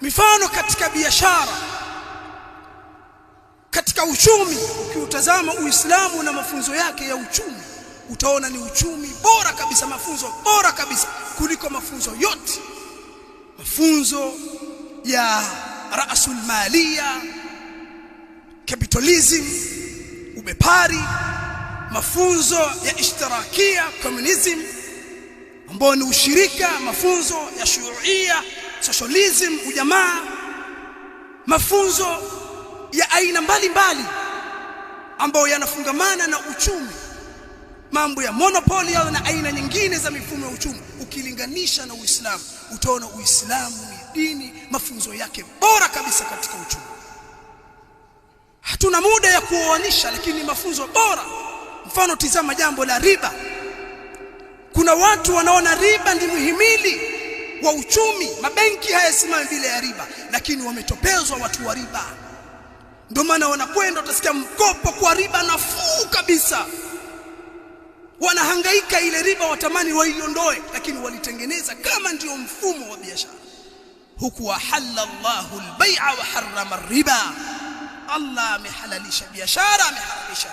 Mifano katika biashara, katika uchumi, ukiutazama Uislamu na mafunzo yake ya uchumi, utaona ni uchumi bora kabisa, mafunzo bora kabisa kuliko mafunzo yote, mafunzo ya rasul malia, capitalism, ubepari, mafunzo ya ishtirakia, communism ambao ni ushirika, mafunzo ya shuuia, socialism, ujamaa, mafunzo ya aina mbalimbali ambayo yanafungamana na uchumi, mambo ya monopoly na aina nyingine za mifumo ya uchumi. Ukilinganisha na Uislamu utaona Uislamu ni dini, mafunzo yake bora kabisa katika uchumi. Hatuna muda ya kuoanisha, lakini ni mafunzo bora. Mfano, tizama jambo la riba. Kuna watu wanaona riba ndi muhimili wa uchumi, mabenki hayasimami bila ya riba, lakini wametopezwa watu wa riba. Ndio maana wanakwenda, utasikia mkopo kwa riba nafuu kabisa. Wanahangaika ile riba, watamani waiondoe, lakini walitengeneza kama ndio mfumo wa biashara. Huku wahalla Allahu al-bai'a wa harrama riba, Allah amehalalisha biashara, ameharamisha.